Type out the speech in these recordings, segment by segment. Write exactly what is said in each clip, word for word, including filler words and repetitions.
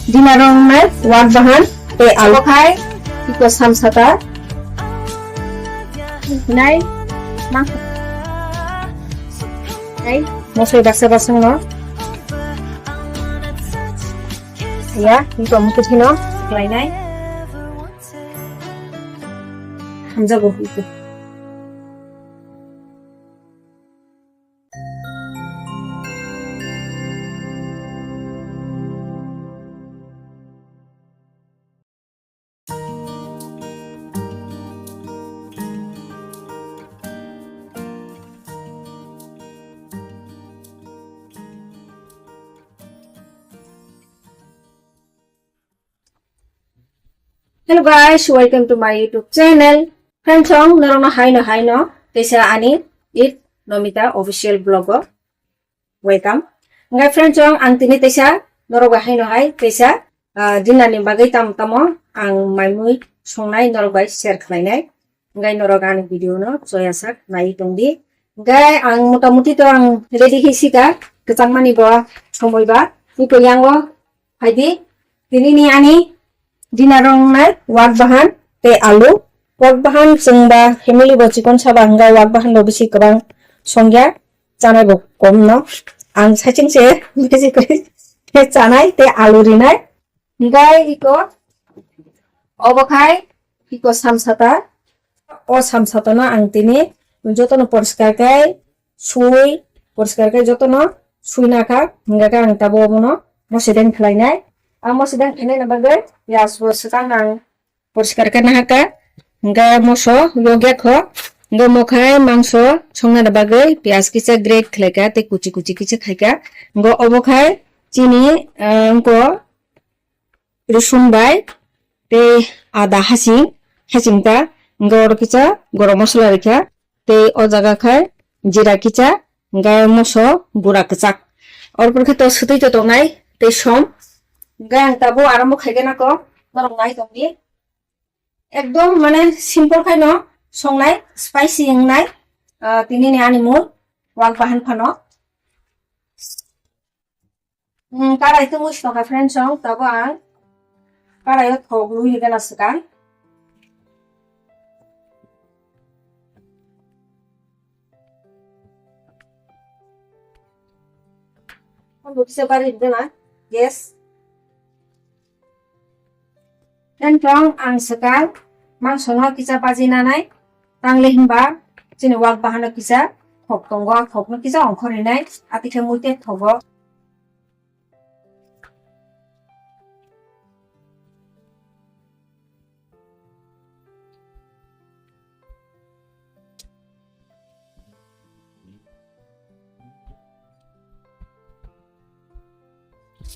Dinner wngnai wak bahan tei alu khai iko samsata. Nai ma nai mosoi baksa basang no. Ya, iko mukut hino khlainai. Hamjago iko. Hello guys, welcome to my YouTube channel. Friends, ang norokno haino haino teisa ani it Nomita official vlog o welcome. Ngai friends, ang tini teisa norok bai haino hai teisa, ah, dinner ni bagwi tam tamo ang maimui songnai norok bai share khlainai. Ngai norok ani video no choya sak nai tongdi. Ngai ang motamuti to ang ready hi sika, kwchangmani bo somoi ba. Iko yango Phaidi, tini ni ani dinner wngnai wak bahan tei alu. Wak bahan chwng ba family bo chikon saba hwnga wak bahan bo bisi kwbang songya, chanai bo kom no. Ang saichung se bisi khe chanai tei alu rinai. Hwngai iko obo khai iko samsata. O samsatano ang tini jotono poriskar khe sui, poriskar khe jotono sui nakha, hingkha khe ang tabuk obono mosideng khlainai. A mosideng khlainai bagwi piyaj bo swkang ang poriskar khe nahakha, hingkha moso yokya kho, hingkha mokhai mangso songna bagwi piyaj kisa grate khlaikha tei kuchi kuchi kisa khaikha, hingkha obo khai chini, ah, wngkha Rwsung bai tei ada hasing, hasing ta, hingke oro kisa gorom masala rikha, tei o jaga khai jira kisa, hingke moso gura kwchak. Oro porkhe to swtwi to tongnai tei som. Hingke ang tabuk arambo khaigena ko, norok nai tongdi. Ekdom mane simple khai no songnai, spicy wngnai, ah, tini ni ani mul, wak bahan phano. Hmm, karai tungwi songkha friends, song tabo ang karai o thok lui gana swkang. Ang bo kisa bari gana gas. Friends, ang swkang mangso no kisa baji nanai, tangle hinba chini wak bahano kisa thok tongo, a thok no kisa ongkhor rinai, ati khe mui tei thogo.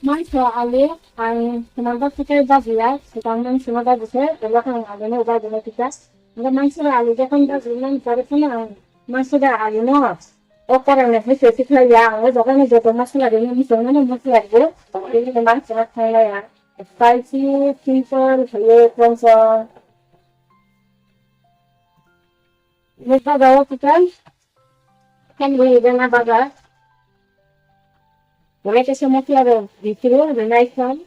Mangso alu ang swnamjak khe bajiya, swkang nang swnamjak khe, ebo khe ang alu no baji na kisa. Hingke mangso alu jokhon baji nang pore phano ang mangso da alu no o korang ni hai se tikhlai ya, ang o jaga ni joto masala rini muchung mani masala rini, rini mangso no thanglai ya. Spicy, simple, hai ye, konsong. Ni baga o kitai. Kan bui dana baga. Bolai kesa mokla ro, bikiro, rinai khan.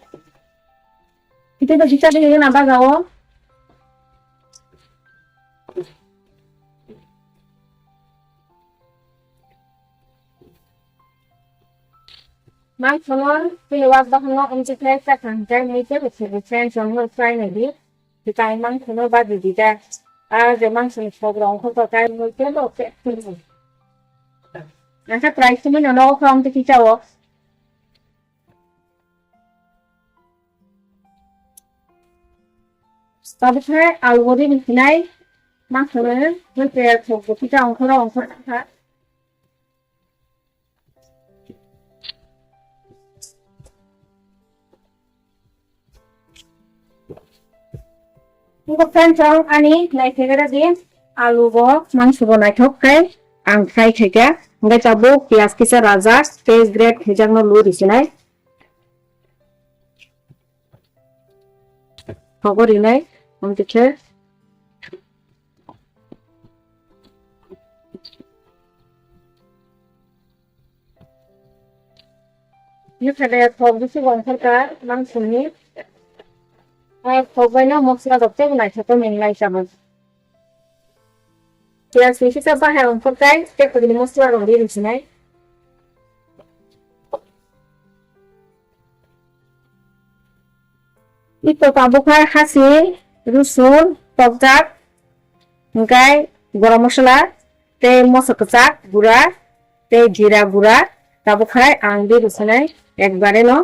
Kita to kita dana baga o. Mangso no, tini wak bahano, umchi khe chakang, chai mui khe, bisi bisi, chong no, chai nai di. Tikai mangso no badi di da. A je mangso ni thok rong kho to kai mui khe lo khe tini. Nasa price tumi no no khong te kicha o. Tabuk khe algori ni hinai mangso no hoi pe thok bo kicha ongkhor ongkhor kha. Nokho friends, ang ani naithok gra di, alu bo, mangso bo naithok khe ang fry khaikha. Hingke tabuk piyaj kisa rajak tei grate khaijak no lu risinai. Thogo rinai, amtwi khe. Nukha de thok bisi ongkhorkha mangsoni. Ai thok bai no mosla rok tei naithok tong nai chama. Piyaj ni kisa bahai ongkhorkhai tei khogini mosla rok ri rwsinai. Ito tabuk hai hasi, rusun, tokjak, hingkai gorom mosola, tei moso kwchak gura, tei jira gura, tabuk hai ang di rusunai ekbare no.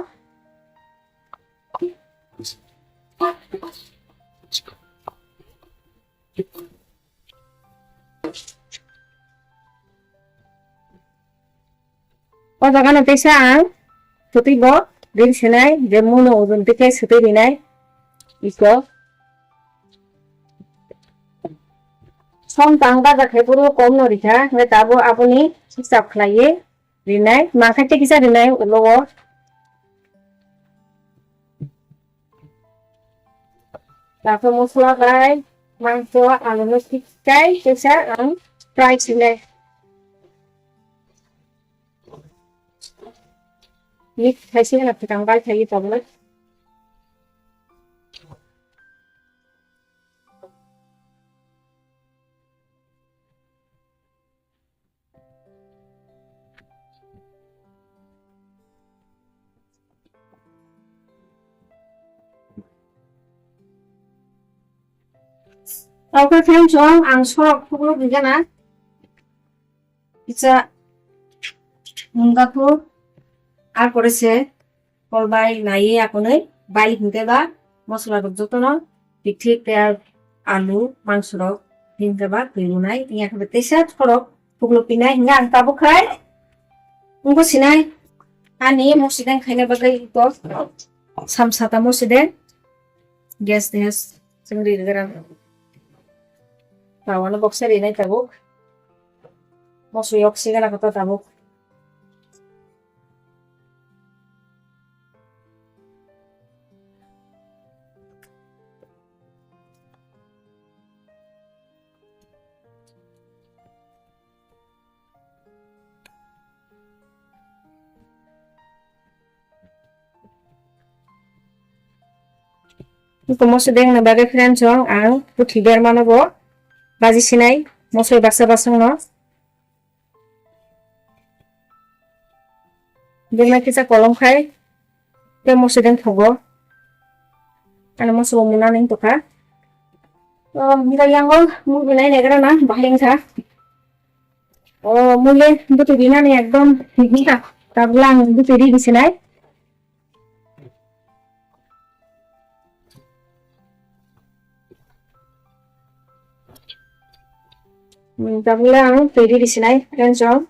O jaga no teisa ang sotwi bo rin sinai je muno ojon tei khe sotwi rinai iko. Som tang baja khe phuru kom no rikha hwnkhe tabo aboni hisab khlaiwi rinai mankha tei kisa rinai ulo o. Takhe mosla bai mangso alu no sikkai teisa ang fry sinai. Mix khaisi hwnba kwchang bai khai tabuk. Oke friends, ang sorok phuklo gana. Kisa mungga phu ar pore se kol bai nai akonoi bai hingke ba mosola rok jotono Bithik tei alu, mangso rok hingke ba twi rwnai, hingya khe teisa khorok puklo pinai, hingke ang tabuk khai wngkho sinai. Ani mosideng khaina bagwi iko sam sata mosideng gas gas chwngri rwgra. Tawano boksa rinai tabuk. Moso yok sigana koto tabuk. Iko moso dengna bagwi friends rok ang puthi bermano bo baji sinai moso baksa basongno. Bini kisa kolom khai tei moso deng thogo. Ani moso bo muna nang tokha. O hingka yango mui binai negra na bahai wngkha. O mui le bwtwi rinani ekdom hingka. Tabla ang bwtwi ri bisinai. Hmm, tabuk le ang twi ri sinai, friends rok.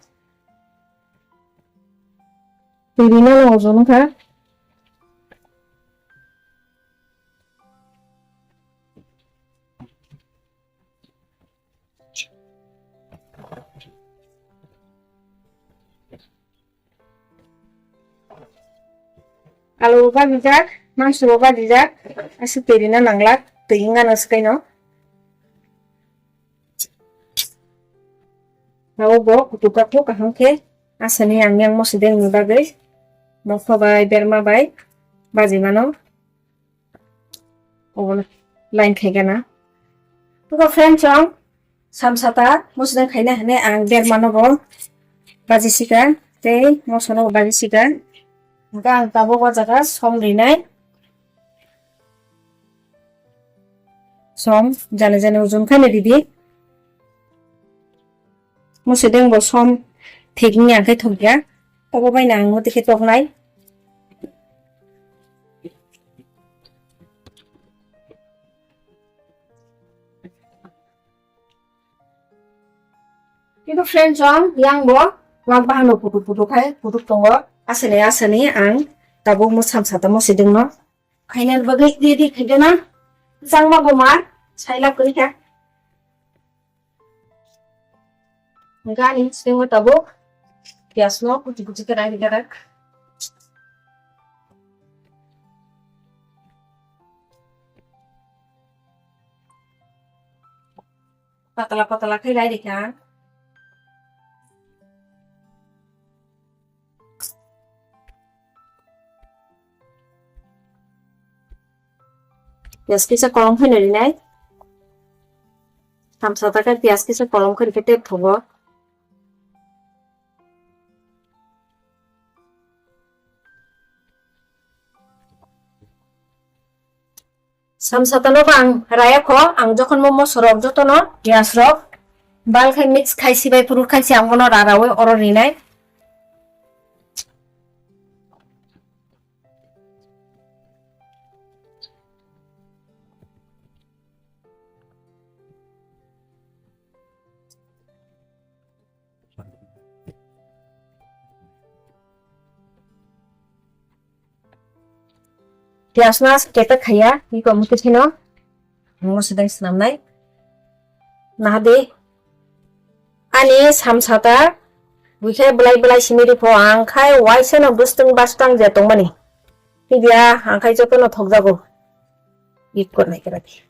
Twi rina no ojon wngkha. Alu bo bajijak, mangso bo bajijak, aswk twi rina nanglak, twi wngya no swkang no. Abo bo kutuk kakhuk kaham khe asani ang yang mosideng ni bagwi mokho bai berma bai baji mano. Obo line khaigana. Tuko friend chong samsata musnang khaina hane ang berma no bo baji sika tei moso no bo baji sika. Hingke ang tabuk o jaga som rinai. Som jani jani ujun khaina ridi. Musideng bo som thik ni ang khe thok ya. Obo bai nang muti khe toknai. Kintu friend chong yang bo wak bahano putuk putuk khai putuk tongo. Asani asani ang tabuk mo samsata musideng no. Khaina bagwi ready khaigana. Jangma bo ma sailak koi kha. Gani singo tabuk. Pias no kuchi kuchi khe rai kha. Patala patala khe rai kha. Piyaj kisa kolom khe no rinai. Samsata khe piyaj kisa kolom khe rikhe tei thogo. Samsata no bo ang raya kho, ang jokhon mo moso rok jotono piyaj rok bal khai mix khai sibai phuru khai si ang bono rarawi oro rinai. Piyaj no aswk kepek khaiya, iko mukhe phino. Mo sedai swnamnai. Nahadi. Ani samsata. Buikhe belai belai simi ripho ang khai waisa no bwstwng bastang je tongmani. Phiya ang khai jotono thokjago. Iko nai kera di.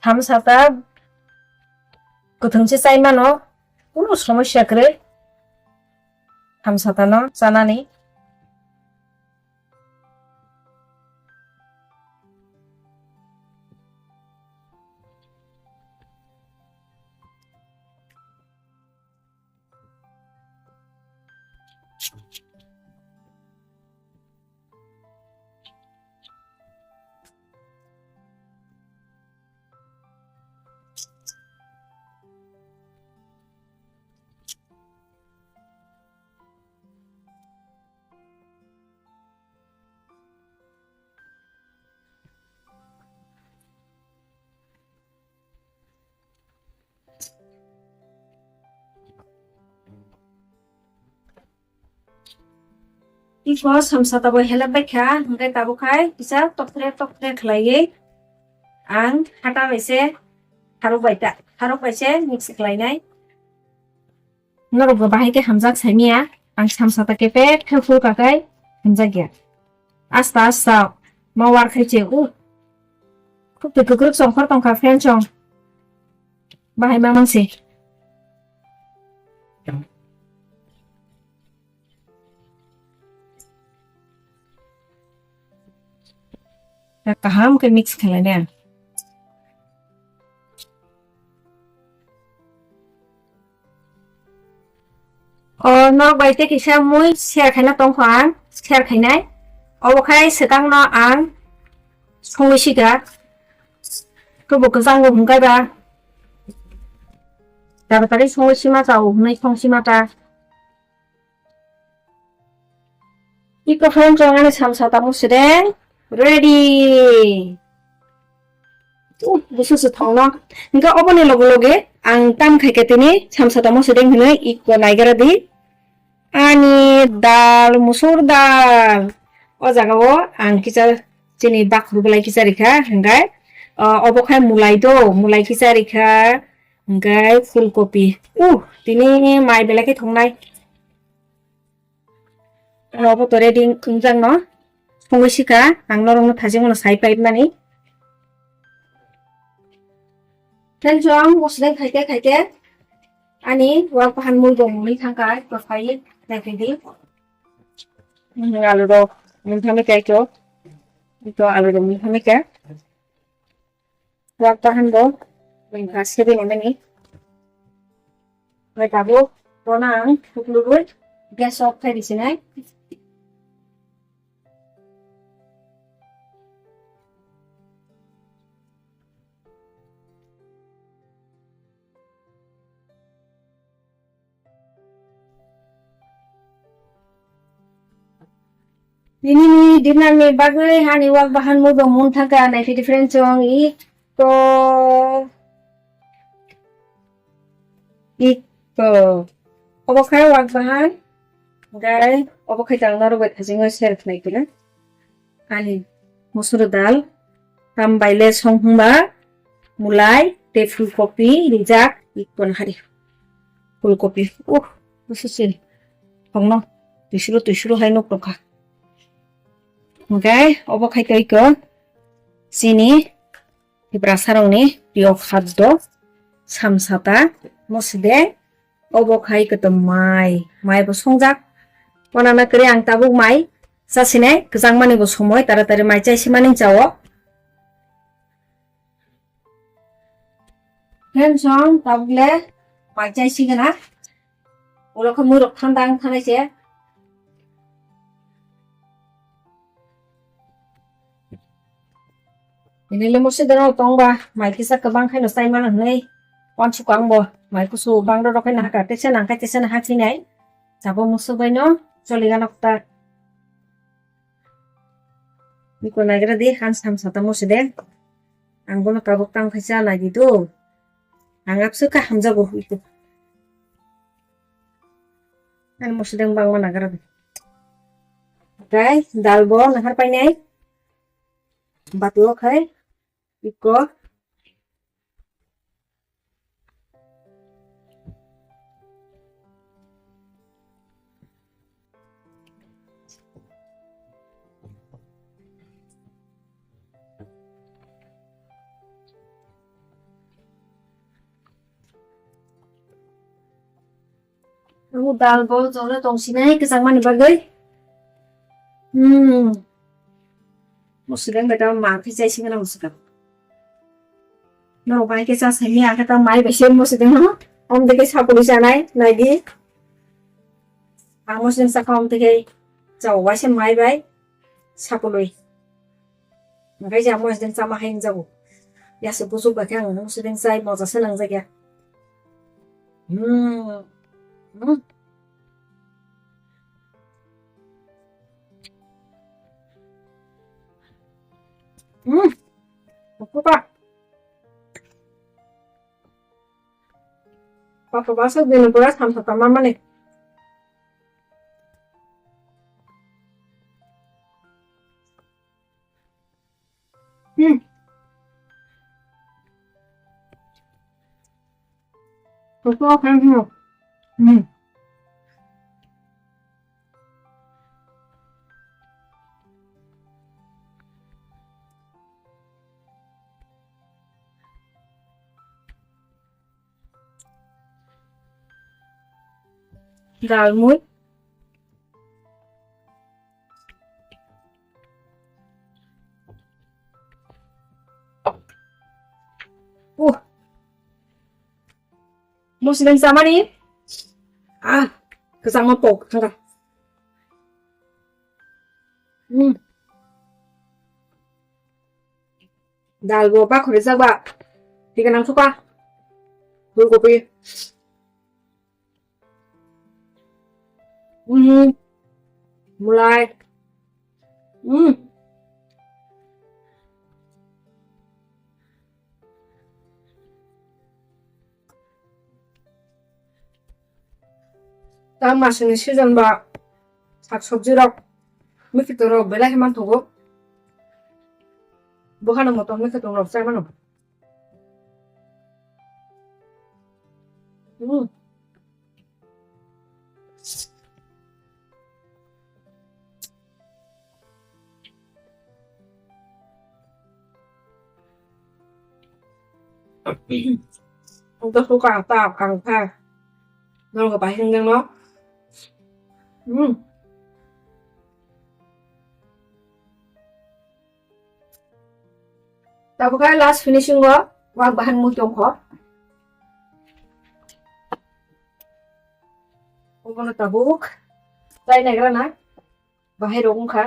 Samsata kwthwng se chai mano, kunu somosya kwrwi samsata no chanani. Iko samsata bo helep bai kha, hwnkhe tabuk khai kisa tokthre tokthre khlaiwi ang hata bai se kharok bai ta, kharok bai se mix khlainai. Norok bo bahai khe hamjak saimanya, ang samsata kepek khe phul kakai hamjakya. Asta asta ma war khai che u. Khuk twi kwkrwk chongkhor tongkha friend chong. Bahai ma mangsi. Kaham khe mix khlai ne. O norok bai tei kisa mui share khaina tongkha ang, share khainai. Obo khai swkang no ang songwi sika. Kubo kwchang bo hwnkhai ba. Taratari songwi sima ta o hwnwi song sima ta. Iko phone chong ani samsata mo sede ready. Uh, busu su thongno. Hingke oboni loge loge ang tam khaike tini samsata mo sede hwnwi iko naigara di. Ani dal, musur dal. O jaga o ang kisa chini bakhru belai kisa rikha, hingke, o, obo khai mulai do, mulai kisa rikha, hingke phulkopi. Uh, tini mai belai khe thongnai. Obo to ready wngjakno. Songwi sika, ang norokno thajikmano sai paimani. Friends, ang mosodeng khaike khaike ani wak bahan mui bo mui thangkha, to sai naikhe di. Alu rok mui thangkhe to, to alu rok mui thangkhe. Wak bahan bo, wngkha seven M M ni. Omo tabuk bono ang thukluwi gas off khai risinai. Nini ni dinner ni bagwi ani wak bahan mui bo mun thangkha, naiphi di friend chong i to i to obo khai wak bahan gai obo khai tang norok bai thajingo share khlai khe ani musur dal tam baile song hwnba mulai tei phul kopi rijak i to hari. Phulkopi. Uh, busu sil. Thongno. Tuisuru, tuisuru hai nuk tongkha. Hwnkhe obo khai tei ko. Chini. Tiprasa rokni priyo khaddo. Samsata. Moside. Obo khai kwtwm mai. Mai bo songjak. Wanana kwrwi ang tabuk mai. Chasinai. Kwchangmani bo somoi. Taratari mai chaisimani chao. Friends, song tabuk le mai chai sigana. Ulo khe mui rok thanda wng thanai se. Ini le musi dano tong ba mai kisa kwbang khaino chai mano hinui wansuk ang bo mai kusu bang rok khai nahaka tesa nang khai tesa nahak hinai. Sabo musu bai no choli gana kota. Niko nagra di han samsata musi de. Ang bono tabuk tang khaisa nai di do. Ang apsu ka hamjago hui to. Ang musi deng bang mana gara di. Kai dal bo nahar pai nai. Batu o khai. Iko. Abo dal bo jora tong sinai kwchangmani bagwi. Hmm. Musideng beta ma khe chai singna musideng. No bai khe cha sani akhe ta mai bai se musideng no. Om de khe sapuli chanai nai di. Ang musideng sakha om de khe cha bai se mai bai sapului. Hwnkhe je amo sideng chama hai wngjago. Yase buchuk bai khe ang nung sideng chai moja se nangjakya. Hmm. Hmm. Hmm. Kukuka. Papa basa dino pura samsa tama mani. Hmm. Kukuka khen hino. Hmm. Dalmui. Uh. Musideng chamani. Ah, kwchangma pok thangkha. Hmm. Dal bo bakhurijak ba. Tiganang sukha. Phulkopi. Hmm. Mulai. Hmm. Tang masini season ba sak sabji rok, mikhuitung rok belai khe manthogo. Bukhano motom mikhuitung rok chai mano. Hmm. Ang to suka ta kang kha. Nang ko bahing dang no. Hmm. Tabuk khe last finishing o wak bahan mui tongkho. Obono tabuk chai nagra na bahai rok wngkha.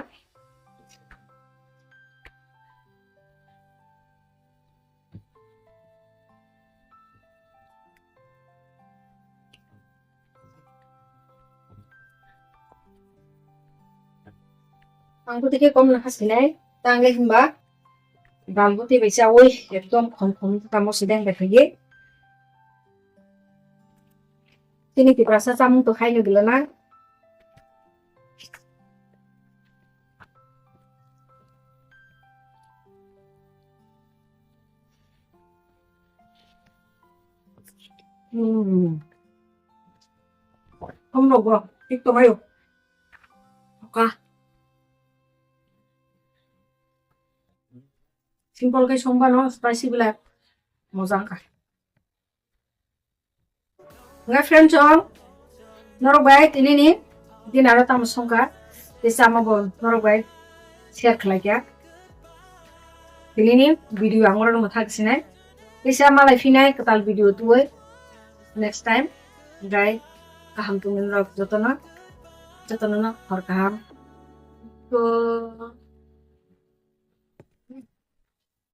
Ang bwtwi khe kom nang kha sinai, tang le hwnba dal bwtwi bai chaui ekdom khom khom tamo sideng bai phaiwi. Chini Tiprasa chamung to khaino gila na. Hmm. Hom rok bo, tik tongmai o. Oka. Simple khe songba no spicy belai moja wngkha. Nga friend chong, norok bai tini ni din aro tamo songkha, tei sama bo norok bai share khlai kha. Tini ni video ang oro no thak sinai, tei sa malai phinai kwtal video tuwi next time, gai kaham tongwi norok jotono, jotono no hor kaham. To